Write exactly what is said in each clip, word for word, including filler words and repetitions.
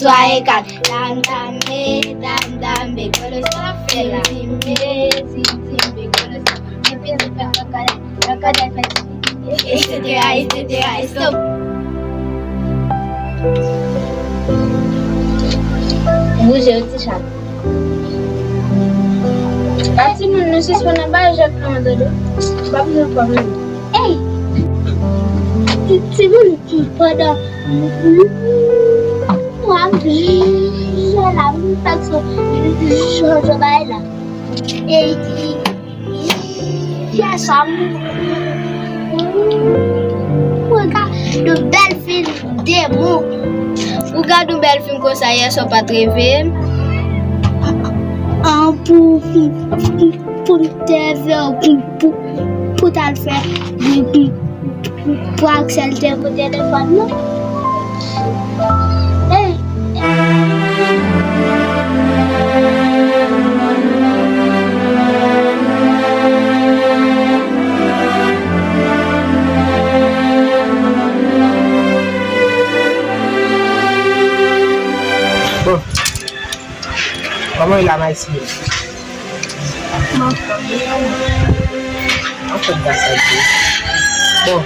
Twa e kat. Dam, dam, me, dam, dam, me, golo sa fè la. Tim, tim, me, tim, tim, me, golo sa. Epi nou fè kòkòlè, kòkòlè fè etsetera, etsetera, e stop. Bouje, yon ti chat. A timoun, nou sispann ap bay jwèt nan dodo. Pa bezwen pran menm. Ey! Ti, timoun, pandan mwa, jwè la, m fèk sou jwè, jwè bay la. Ey, yè swa, m, m gade yon bèl fim demon. Ou gade yon bèl fim konsa yè swa, w pa t reveye m? An, pou, pou, pou m te reveye w, pou, pou, pou t al fè, pou, pou, pou Axel te pran telefòn nan. Ey! Bon. Kòman w ye la, Maïsine? Anfòm, gras a Dye. Bon,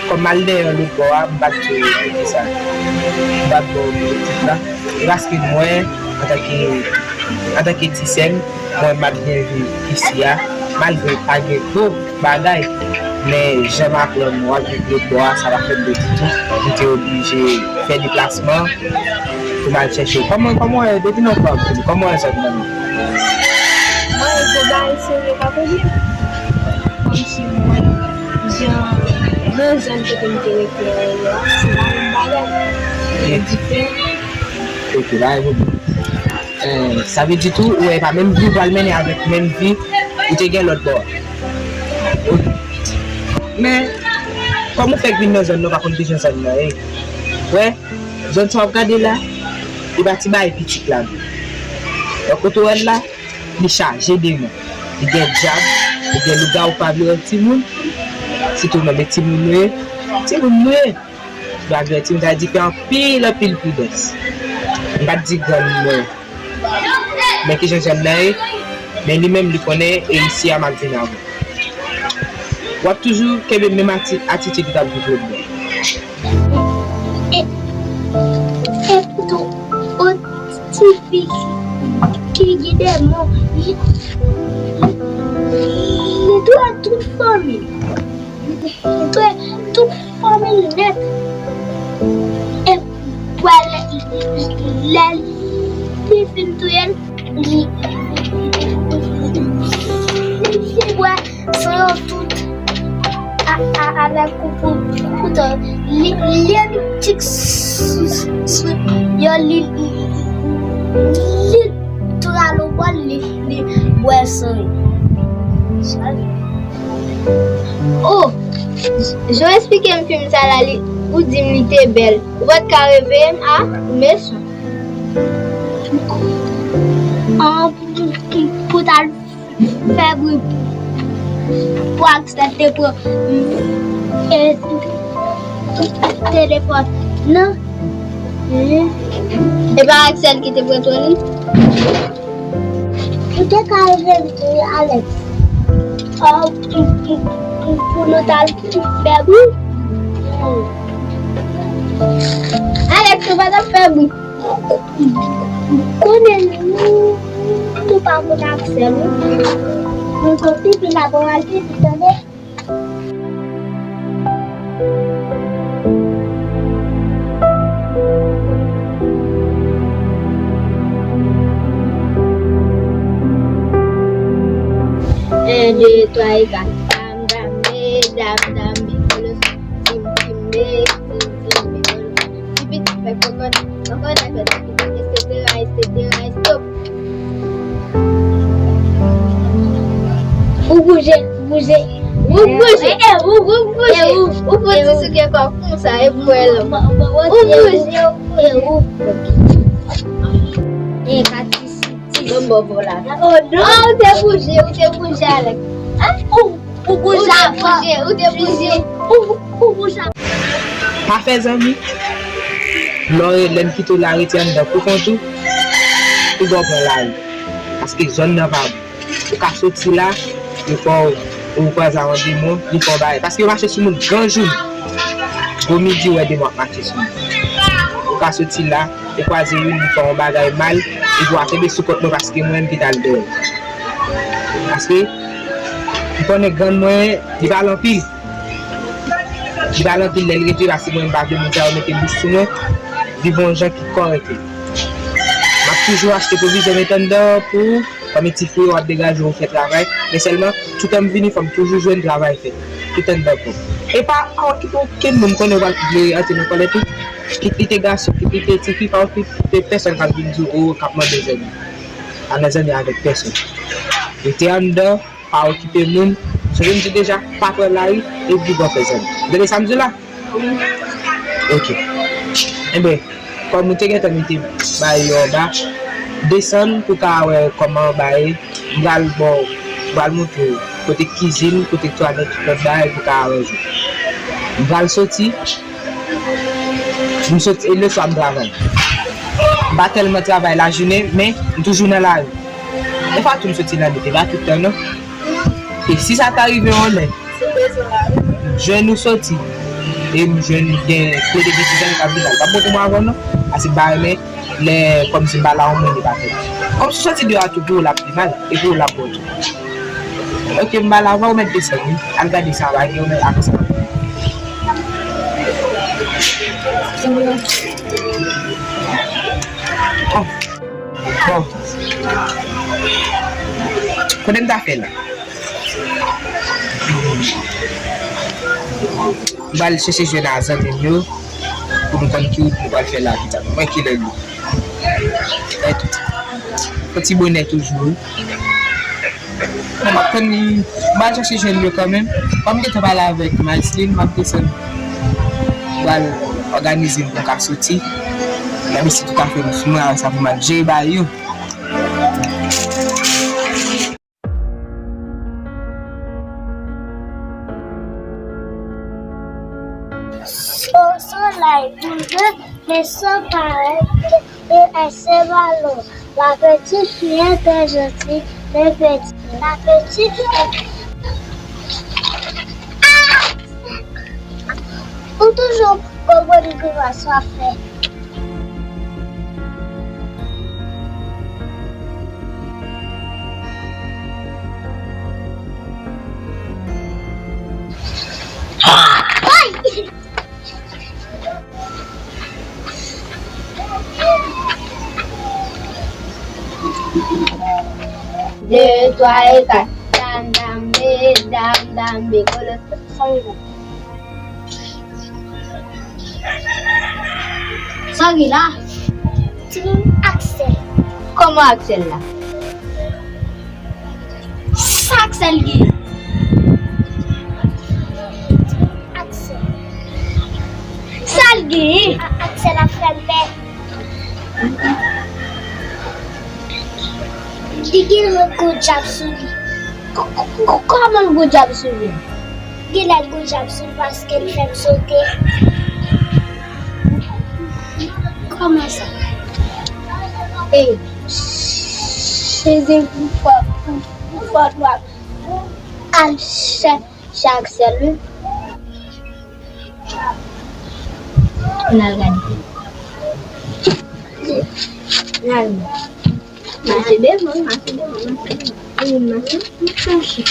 kòm m al dèyè lòt bò a, m pa t di w poukisa. M pa t ba w objektif la. E paske mwen, antanke, antanke ti sè m, mwen m ap byen viv isi a, malgre pa gen gwo bagay, men jan m aprann w ap viv lòt bò a, sa pa fè m byen ditou. M te oblije fè deplasman pou m al chèche w. Kòman, kòman w ye? Depi nan kò ap di m, kòman w ye sot nan? Mwen, gwo bagay serye pa konnen. Kòmsi mwen, jan, nan zòn kote m te rete a, se pa menm bagay. Se diferan. Ok, bagay pwoblèm. Eh, sa vle di tou, ou wè, e pa menm vi w pral mennen avèk menm vi ou te gen lòt bò a. Men, kòm ou fèk vin nan zòn nan, ou pa konn kijan zòn nan ye. Wè, zòn sa w ap gade la, e pa ti bagay pitit la vre. Donk, kote w wè l la, li chaje demon. Li gen dyab, li gen lougawou pa vle wè timoun. Sitou mwen, men timoun nou ye. Timoun nou ye. Yo avèti m, sa di fè anpil, anpil pridans. M pa t di grann mwen. Men kijan zòn nan ye, men li menm li konnen e isi a m ap vin avè w. W ap toujou kenbe menm ati-, atitid ou t ap viv lòt bò. E, e tou, yon ti fi ki gen demon, li, li touye tout fanmi. Li touye tout fanmi l nèt. E pwè lè, lè li fin touye l, li, li bwè san yo tout a, a, avèk kou, kou, kouto. Li, li, li tik s-, s-, s-, yo, li, li, li tou rale w bò l, li, li bwè san yo. Oh, jan w eksplike m fim sa la, li, ou di m li te bèl. Ou pa t ka reveye m, a, ou mesan. An, pou, pou, pou t al fè bri pou Axel te pran, e, telefòn nan. E pa Axel ki te pran tò li? Ou te ka rele Alex. Pou, pou, pou, pou nou t al fè bri. Alex, ou pa t ap fè bri. Konnen nou, nou pa konn Axel, wi. Nou sot pi vin la, bon, al pi vit, tande. En, de, twa, e kat. Dam, dam, me, dam, dam, me, kolo, tim, tim, me, tim, tim, me, kolo. Ti pitit fè kòkòt, kòkòt, kòkòt, etsetera, etsetera, e stop. Ou bouje, ou bouje. Ou bouje. Eh, eh, ou, ou bouje. Eh, ou, ou fò ti souke kò konsa, e pou wè lòm. Ou bouje. Eh, ou. Eh, pa ti, ti. Bon, bon, bon, la. Oh, non. Ah, ou te bouje, ou te bouje, Alex. Hein? Ou, ou bouje, ou te bouje, ou te bouje. Ou, ou bouje. Pa fè zanmi. Lè w, lè n kite w la rete anndan pou kont ou, ou dwe pran lari. Paske zòn nan pa bon. Ou ka soti la, yo fè w, ou kwaze ak yon demon, li fè w bagay. Paske yo mache sou moun gran jounen. Gwo midi, w wè demon ap mache sou moun. Ou ka soti la, ou kwaze youn, li fè w yon bagay mal, epi w a kenbe sou kont mwen paske mwen menm ki t al dèyè. Paske, m konnen grann mwen, li pale anpil. Li pale anpil lè l rete, paske mwen, m pa vle moun sa yo mete bouch sou mwen, viv yon jan ki kòrèk. M ap toujou achte pwovizyon, mete anndan pou ou, kòm ti fri, w ap degaje, w fè travay, men sèlman, toutan m vini, fò m toujou jwenn travay fè, tout anndan pou m. E pa, pa okipe okenn moun, m konnen w pral vle antre nan kòlè tou, kit li te gason, kit li te tifi, pa okipe pèsonn k ap vin di w, o, k ap mande zanmi. Pa nan zanmi avèk pèsonn. Rete anndan, pa okipe moun. Sonje m di deja, pa pran lari, epi w ap fè zanmi. Ou tande sa m di w la? Wi. Ok. Enben, kòm ou te gentan mete bagay yo anba, desann pou w ka wè kòman anba ye. M pral ba w, m pral montre w kote kizin, kote twalèt, tout lòt bagay pou w ka aranje. M pral soti, m soti, e leswa m travay. M pa tèlman travay lajounen, men m toujou nan lari. Defwa tou m soti nan lari, e pa tout tan non. E si sa ta rive yon lè, m jwenn ou soti, e m jwenn gen kote gen ti zanmi k ap vin la, l p ap bon pou mwen avè w non. Paske m pa renmen lè kòmsi m pa la yon moun li pa fè. Kòmsi w soti deyò a tou pou ou l ap pi mal, e pou ou l ap bon tou. Ok, m pa la, avan ou mèt desann wi. Al gade sa w pa gen, ou mèt avanse. Bon. Bon. Kote m ta fè la? M pral chèche jwenn a zanmi m yo pou m konn ki wout m pral fè la pita. Mwen ki lè li. Yon ti bonè toujou wi. Bon, m ap tann li, m pral chèche jwenn yo kanmenm. Kòm m gentan pale avèk Marceline, m ap desann. M pral òganize m pou m ka soti. N ap isi tout afè m sou mwen, sa pou m al jere bagay yo. O solèy boule, men san parèt, e èse balon. La petite fille est très gentille, mais petit, la petite fille. Ah! Ou toujou konprann grimas w ap fè. Ay! De, twa e kat. Dam, dam, be, dam, dam, be, kolo. Sa w gen la? Sa w gen la? Ti Aksèl. Kòman Aksèl la? Sa Aksèl gen? Aksèl. Sa l gen? A-, Aksèl ap fè m pè. Li gen yon gwo djab sou li. K-, k-, k-, kòman l gwo djab sou li? Genlè l gwo djab sou li paske l fè m sote. Kòman sa? Ey, chèze pou fò, pou, pou fò dwa al chèche Aksèl wi. N al gade. N al. Mache devan, mache devan, mache devan. Wi, mache. Mache.